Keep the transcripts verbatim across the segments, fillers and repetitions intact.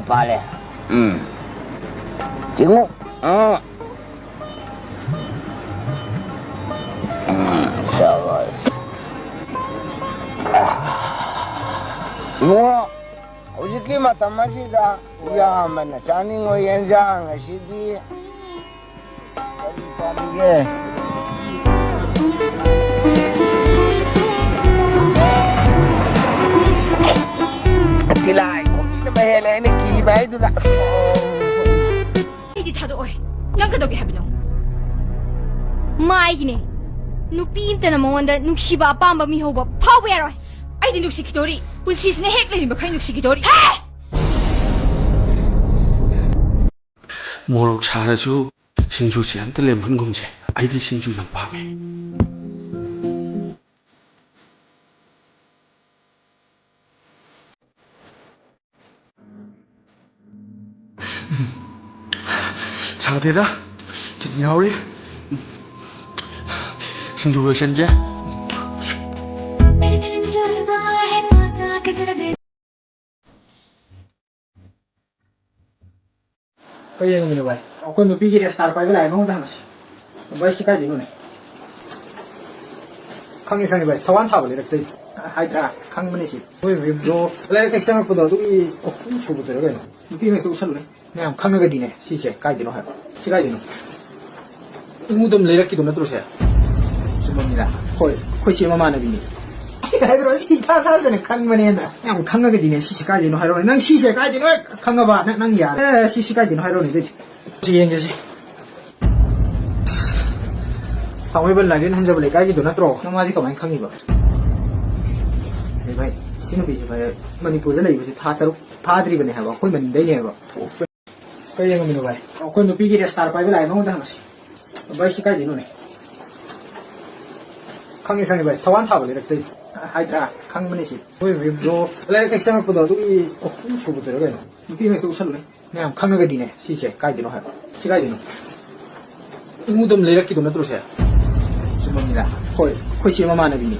ꯄꯥꯜꯂꯦ꯫ ꯎꯝ꯫ ꯆꯤꯡꯉꯨ꯫ ꯎꯝ꯫ ꯎꯝ, ꯁꯕꯥꯁ꯫ ꯏꯕꯨꯡꯉꯣ, ꯍꯧꯖꯤꯛꯀꯤ ꯃꯇꯝ ꯑꯁꯤꯗ ꯏꯌꯥꯝꯕꯅ ꯆꯥꯅꯤꯡꯉꯣꯏ ꯌꯦꯟꯖꯥꯡ ꯑꯁꯤꯗꯤ ꯀꯔꯤ ꯆꯥꯅꯤꯡꯒꯦ? ꯇꯤꯂꯥꯏ ꯈꯣꯝꯕꯤꯅ ꯃꯍꯦꯜꯂꯦ, ꯑꯩꯅ ꯀꯤꯕ ꯍꯥꯏꯗꯨꯅ꯫ ꯑꯩꯗꯤ ꯊꯥꯗꯣꯛꯑꯣꯏ꯫ ꯅꯪ ꯀꯩꯗꯧꯒꯦ ꯍꯥꯏꯕꯅꯣ? ꯃꯥ ꯑꯩꯒꯤꯅꯦ꯫ ꯅꯨꯄꯤ ꯑꯝꯇꯅ ꯃꯉꯣꯟꯗ ꯅꯨꯡꯁꯤꯕ ꯑꯄꯥꯝꯕ ꯃꯤꯍꯧꯕ ꯐꯥꯎꯕ ꯌꯥꯔꯣꯏ꯫ ꯑꯩꯗꯤ ꯅꯨꯡꯁꯤꯈꯤꯗꯣꯔꯤ꯫ ꯄꯨꯟꯁꯤꯁꯤꯅ ꯍꯦꯛ ꯂꯩꯔꯤꯕ ꯃꯈꯩ ꯅꯨꯡꯁꯤꯈꯤꯗꯣꯔꯤ꯫ ꯍꯦ! ꯃꯣꯔꯣꯛ ꯁꯥꯔꯁꯨ ꯁꯤꯡꯖꯨꯁꯦ ꯑꯝꯇ ꯂꯦꯝꯍꯟꯒꯨꯝꯁꯦ꯫ ꯑꯩꯗꯤ ꯁꯤꯡꯖꯨ ꯌꯥꯝ ꯄꯥꯝꯃꯦ꯫ ꯁꯥꯗꯦꯗ, ꯆꯤꯅꯤ ꯌꯥꯎꯔꯤ꯫ ꯁꯤꯡꯖꯨ ꯂꯣꯏꯁꯟꯁꯦ꯫ ꯀꯩ ꯌꯦꯡꯉꯝꯃꯤꯅꯣ ꯚꯥꯏ? ꯑꯩꯈꯣꯏ ꯅꯨꯄꯤꯒꯤ ꯁ꯭ꯇꯥꯔ ꯄꯥꯏꯕ ꯂꯥꯛꯑꯦ, ꯃꯉꯣꯟꯗ ꯍꯪꯉꯁꯤ꯫ ꯚꯥꯏ, ꯁꯤ ꯀꯥꯏꯗꯩꯅꯣꯅꯦ? ꯈꯪꯉꯦ, ꯈꯪꯉꯦ ꯚꯥꯏ, ꯊꯋꯥꯟ ꯊꯥꯕ ꯂꯩꯔꯛꯇꯩ꯫ ꯍꯥꯏꯗ꯭ꯔꯥ? ꯈꯪꯕꯅꯦ ꯁꯤ꯫ ꯍꯣꯏ, ꯕ꯭ꯔꯣ, ꯂꯩꯔꯛ ꯍꯦꯛ ꯆꯪꯉꯛꯄꯗꯣ ꯑꯗꯨꯒꯤ ꯑꯍꯨꯝ ꯁꯨꯕꯗꯨꯔ ꯀꯩꯅꯣ? ꯅꯨꯄꯤ ꯑꯃ ꯍꯦꯛꯇ ꯎꯠꯁꯜꯂꯨꯅꯦ꯫ ꯃꯌꯥꯝ ꯈꯪꯉꯒꯗꯤꯅꯦ, ꯁꯤꯁꯦ ꯀꯥꯏꯗꯩꯅꯣ ꯍꯥꯏꯕ꯫ ꯁꯤ ꯀꯥꯏꯗꯩꯅꯣ? ꯏꯉꯨꯗꯝ ꯂꯩꯔꯛꯀꯤꯗꯣ ꯅꯠꯇ꯭ꯔꯣ ꯁꯦ? ꯆꯨꯝꯃꯝꯅꯤꯗ꯫ ꯍꯣꯏ, ꯑꯩꯈꯣꯏ ꯆꯦ ꯃꯃꯥꯟꯅꯕꯤꯅꯤ꯫ ꯍꯥꯏꯗ꯭ꯔꯣ? ꯁꯤ ꯏꯊꯥ ꯊꯥꯖꯗꯅ ꯈꯪꯕꯅꯦꯅ꯫ ꯌꯥꯝ ꯈꯪꯉꯒꯗꯤꯅꯦ, ꯁꯤꯁꯦ ꯀꯥꯏꯗꯩꯅꯣ ꯍꯥꯏꯔꯛꯑꯣꯅꯦ꯫ ꯅꯪ ꯁꯤꯁꯦ ꯀꯥꯏꯗꯩꯅꯣ ꯍꯦꯛ ꯈꯪꯉꯕ? ꯅꯪ, ꯅꯪ ꯌꯥꯔꯦ꯫ ꯑꯦ, ꯁꯤꯁꯦ ꯀꯥꯏꯗꯩꯅꯣ ꯍꯥꯏꯔꯛꯑꯣꯅꯦ ꯑꯗꯨꯏꯗꯤ꯫ ꯁꯤ ꯌꯦꯡꯒꯦ ꯁꯤ꯫ ꯊꯥꯡꯃꯩꯕꯟ ꯂꯥꯏꯔꯦꯟ ꯍꯟꯖꯕ ꯂꯩꯀꯥꯏꯒꯤꯗꯣ ꯅꯠꯇ꯭ꯔꯣ? ꯅꯪ ꯃꯥꯗꯤ ꯀꯃꯥꯏꯅ ꯈꯪꯉꯤꯕ? ꯑꯦ ꯚꯥꯏ, ꯁꯤ ꯅꯨꯄꯤꯁꯦ ꯚꯥꯏ, ꯃꯅꯤꯄꯨꯔꯗ ꯂꯩꯕꯁꯦ ꯊꯥ ꯇꯔꯨꯛ ꯐꯥꯗ꯭ꯔꯤꯕꯅꯦ ꯍꯥꯏꯕ, ꯑꯩꯈꯣꯏ ꯃꯅꯤꯡꯗꯩꯅꯦ ꯍꯥꯏꯕ꯫ ꯀꯩ ꯌꯦꯡꯉꯝꯃꯤꯅꯣ ꯚꯥꯏ? ꯑꯩꯈꯣꯏ ꯅꯨꯄꯤꯒꯤ ꯁ꯭ꯇꯥꯔ ꯄꯥꯏꯕ ꯂꯥꯛꯑꯦ, ꯃꯉꯣꯟꯗ ꯍꯪꯉꯁꯤ꯫ ꯚꯥꯏ, ꯁꯤ ꯀꯥꯏꯗꯩꯅꯣꯅꯦ? ꯈꯪꯉꯦ, ꯈꯪꯉꯦ ꯚꯥꯏ, ꯊꯋꯥꯟ ꯊꯥꯕ ꯂꯩꯔꯛꯇꯩ꯫ ꯍꯥꯏꯗ꯭ꯔꯥ? ꯈꯪꯕꯅꯦ ꯁꯤ꯫ ꯍꯣꯏ, ꯕ꯭ꯔꯣ, ꯂꯩꯔꯛ ꯍꯦꯛ ꯆꯪꯉꯛꯄꯗꯣ ꯑꯗꯨꯒꯤ ꯑꯍꯨꯝ ꯁꯨꯕꯗꯨꯔ ꯀꯩꯅꯣ? ꯅꯨꯄꯤ ꯑꯃ ꯍꯦꯛꯇ ꯎꯠꯁꯜꯂꯨꯅꯦ꯫ ꯃꯌꯥꯝ ꯈꯪꯉꯒꯗꯤꯅꯦ, ꯁꯤꯁꯦ ꯀꯥꯏꯗꯩꯅꯣ ꯍꯥꯏꯕ꯫ ꯁꯤ ꯀꯥꯏꯗꯩꯅꯣ? ꯏꯉꯨꯗꯝ ꯂꯩꯔꯛꯀꯤꯗꯣ ꯅꯠꯇ꯭ꯔꯣ ꯁꯦ? ꯆꯨꯝꯃꯝꯅꯤꯗ꯫ ꯍꯣꯏ, ꯑꯩꯈꯣꯏ ꯆꯦ ꯃꯃꯥꯟꯅꯕꯤꯅꯤ꯫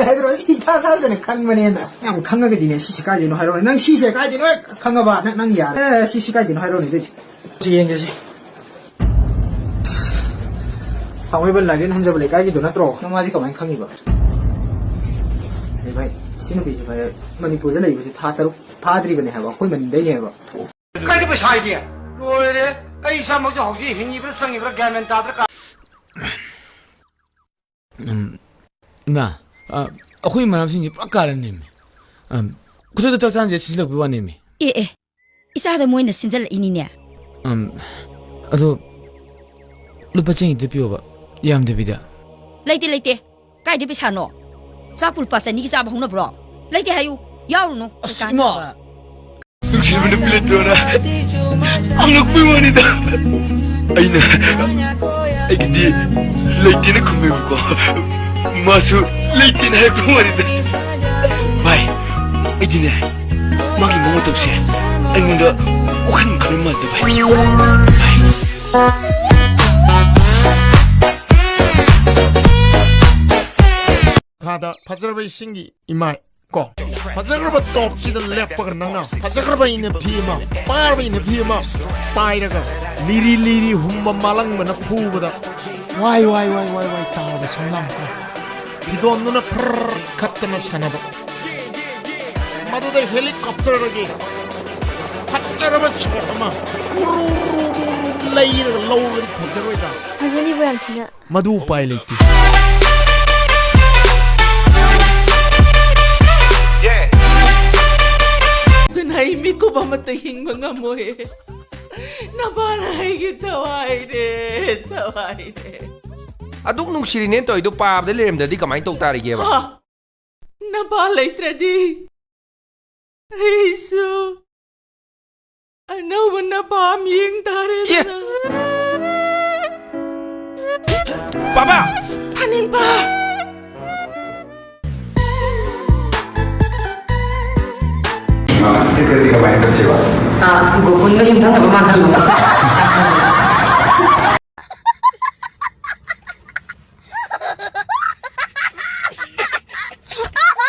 ꯍꯥꯏꯗ꯭ꯔꯣ? ꯁꯤ ꯏꯊꯥ ꯊꯥꯖꯗꯅ ꯈꯪꯕꯅꯦꯅ꯫ ꯌꯥꯝ ꯈꯪꯉꯒꯗꯤꯅꯦ, ꯁꯤꯁꯦ ꯀꯥꯏꯗꯩꯅꯣ ꯍꯥꯏꯔꯛꯑꯣꯅꯦ꯫ ꯅꯪ ꯁꯤꯁꯦ ꯀꯥꯏꯗꯩꯅꯣ ꯍꯦꯛ ꯈꯪꯉꯕ? ꯅꯪ, ꯅꯪ ꯌꯥꯔꯦ꯫ ꯑꯦ, ꯁꯤꯁꯦ ꯀꯥꯏꯗꯩꯅꯣ ꯍꯥꯏꯔꯛꯑꯣꯅꯦ, ꯑꯗꯨꯗꯤ꯫ ꯁꯤ ꯌꯦꯡꯒꯦꯁꯦ꯫ ꯊꯥꯡꯃꯩꯕꯟ ꯂꯥꯏꯔꯦꯟ ꯍꯟꯖꯕ ꯂꯩꯀꯥꯏꯒꯤꯗꯣ ꯅꯠꯇ꯭ꯔꯣ? ꯅꯪ ꯃꯥꯗꯤ ꯀꯃꯥꯏꯅ ꯈꯪꯉꯤꯕ? ꯑꯦ ꯚꯥꯏ, ꯁꯤ ꯅꯨꯄꯤꯁꯦ ꯚꯥꯏ, ꯃꯅꯤꯄꯨꯔꯗ ꯂꯩꯕꯁꯦ ꯊꯥ ꯇꯔꯨꯛ ꯐꯥꯗ꯭ꯔꯤꯕꯅꯦ ꯍꯥꯏꯕ, ꯑꯩꯈꯣꯏ ꯃꯅꯤꯡꯗꯩꯅꯦ ꯍꯥꯏꯕ꯫ ꯀꯥꯏꯗ ꯄꯩꯁꯥ ꯍꯥꯏꯗꯤ? ꯂꯣꯏꯔꯦ꯫ ꯑꯩ ꯏꯁꯥꯃꯛꯁꯨ ꯍꯧꯖꯤꯛ ꯍꯤꯡꯉꯤꯕ꯭ꯔꯥ ꯆꯪꯉꯤꯕ꯭ꯔꯥ ꯒ꯭ꯌꯥꯟ ꯃꯦꯟ ꯇꯥꯗ꯭ꯔ ꯀꯥꯟ- ꯎꯝ, ꯏꯃꯥ, ꯑ, ꯑꯩꯈꯣꯏ ꯃꯔꯝꯁꯤꯡꯁꯦ ꯄꯨꯔꯥ ꯀꯥꯔꯟꯅꯦꯃꯤ꯫ ꯎꯝ, ꯈꯨꯗꯛꯇ ꯆꯥꯛ ꯆꯥꯟꯁꯦ ꯁꯤꯟꯖꯜꯂꯛꯄꯩ ꯋꯥꯅꯦꯃꯤ꯫ ꯑꯦ, ꯑꯦ, ꯏꯆꯥꯗ ꯃꯣꯏꯅ ꯁꯤꯟꯖꯜꯂꯛꯏꯅꯤꯅꯦ꯫ ꯎꯝ, ꯑꯗꯣ ꯂꯨꯄꯥ ꯆꯅꯤꯗ ꯄꯤꯌꯣꯕ, ꯌꯥꯝꯗꯕꯤꯗ꯫ ꯂꯩꯇꯦ, ꯂꯩꯇꯦ꯫ ꯀꯥꯏꯗꯩ ꯄꯩꯁꯥꯅꯣ? ꯆꯥꯛꯄꯨ ꯂꯨꯄꯥ ꯆꯅꯤꯒꯤ ꯆꯥꯕ ꯍꯧꯅꯕ꯭ꯔꯣ? ꯂꯩꯇꯦ ꯍꯥꯏꯌꯨ, ꯌꯥꯎꯔꯨꯅꯨ꯫ ꯑꯁ, ꯀꯩꯀꯥꯟꯗꯕ? ꯏꯃꯥ! ꯅꯨꯡꯁꯤꯕꯅ ꯄꯤꯂꯦꯠꯇꯣꯅ ꯍꯪꯉꯛꯄꯩ ꯋꯥꯅꯤꯗ꯫ ꯑꯩꯅ ꯑꯩꯒꯤꯗꯤ ꯂꯩꯇꯦꯅ ꯈꯨꯝꯃꯦꯕꯀꯣ, ꯃꯥꯁꯨ ꯂꯩꯇꯦꯅ ꯍꯥꯏꯔꯛꯄꯩ ꯋꯥꯅꯤꯗ꯫ ꯚꯥꯏ, ꯑꯩꯗꯤꯅꯦ, ꯃꯥꯒꯤ ꯃꯑꯣꯡ ꯃꯇꯧꯁꯦ ꯑꯩꯉꯣꯟꯗ ꯋꯥꯈꯜ ꯈꯟꯕ ꯃꯥꯟꯗꯦ ꯚꯥꯏ꯫ ꯃꯈꯥꯗ ꯐꯖꯔꯕ ꯏꯁꯤꯡꯒꯤ ꯏꯃꯥꯏ ꯀꯣ, ꯐꯖꯈ꯭ꯔꯕ ꯇꯣꯞꯁꯤꯗ ꯂꯦꯞꯄꯒ ꯅꯪꯅ ꯐꯖꯈ꯭ꯔꯕ ꯏꯅꯐꯤ ꯑꯃ, ꯄꯥꯔꯕ ꯏꯅꯐꯤ ꯑꯃ ꯄꯥꯏꯔꯒ ꯂꯤꯔꯤ ꯂꯤꯔꯤ ꯍꯨꯝꯕ ꯃꯥꯂꯪꯕꯅ ꯐꯨꯕꯗ ꯋꯥꯏ ꯋꯥꯏ ꯋꯥꯏ ꯋꯥꯏ ꯋꯥꯏ ꯇꯥꯕ ꯁꯝꯂꯥꯡ ꯀꯣ, ꯐꯤꯗꯣꯟꯗꯨꯅ ꯐꯔ ꯈꯠꯇꯅ ꯁꯥꯟꯅꯕ, ꯃꯗꯨꯗ ꯍꯦꯂꯤꯀꯣꯞꯇꯔꯗꯒꯤ ꯐꯖꯔꯕ ꯁꯣꯠ ꯑꯃ ꯎꯔꯨ ꯎꯔꯨ ꯎꯔꯨ ꯎꯔꯨ ꯂꯩꯔꯒ ꯂꯧꯔꯒꯗꯤ ꯐꯖꯔꯣꯏꯗ꯭ꯔꯥ? ꯐꯖꯅꯤꯕꯨ ꯌꯥꯝ ꯊꯤꯅ꯫ ꯃꯗꯨ ꯎꯄꯥꯏ ꯂꯩꯇꯦ꯫ ꯑꯗꯨꯅ ꯑꯩ ꯃꯤꯀꯨꯞ ꯑꯃꯠꯇ ꯍꯤꯡꯕ ꯉꯝꯃꯣꯏ꯫ ꯅꯄꯥꯅ ꯑꯩꯒꯤ ꯊꯋꯥꯏꯅꯦ, ꯊꯋꯥꯏꯅꯦ꯫ ꯑꯗꯨꯛ ꯅꯨꯡꯁꯤꯔꯤꯅꯦꯅ ꯇꯧꯔꯤꯗꯣ ꯄꯥꯕꯗ ꯂꯩꯔꯝꯗ꯭ꯔꯗꯤ ꯀꯃꯥꯏꯅ ꯇꯧ ꯇꯥꯔꯤꯒꯦꯕ? ꯍꯥ? ꯅꯄꯥ ꯂꯩꯇ꯭ꯔꯗꯤ ꯑꯩꯁꯨ ꯑꯅꯧꯕ ꯅꯄꯥ ꯑꯃ ꯌꯦꯡ ꯇꯥꯔꯦꯗꯅ꯫ ꯄꯥꯕ! ꯊꯥꯅꯤꯜꯄꯥ! ꯅꯠꯇ꯭ꯔꯗꯤ ꯀꯃꯥꯏꯅ ꯇꯧꯁꯦꯕ? ꯑ, ꯒꯣꯀꯨꯟꯒ ꯌꯨꯝꯊꯪꯅꯕ ꯃꯥꯟꯍꯜꯂꯣ꯫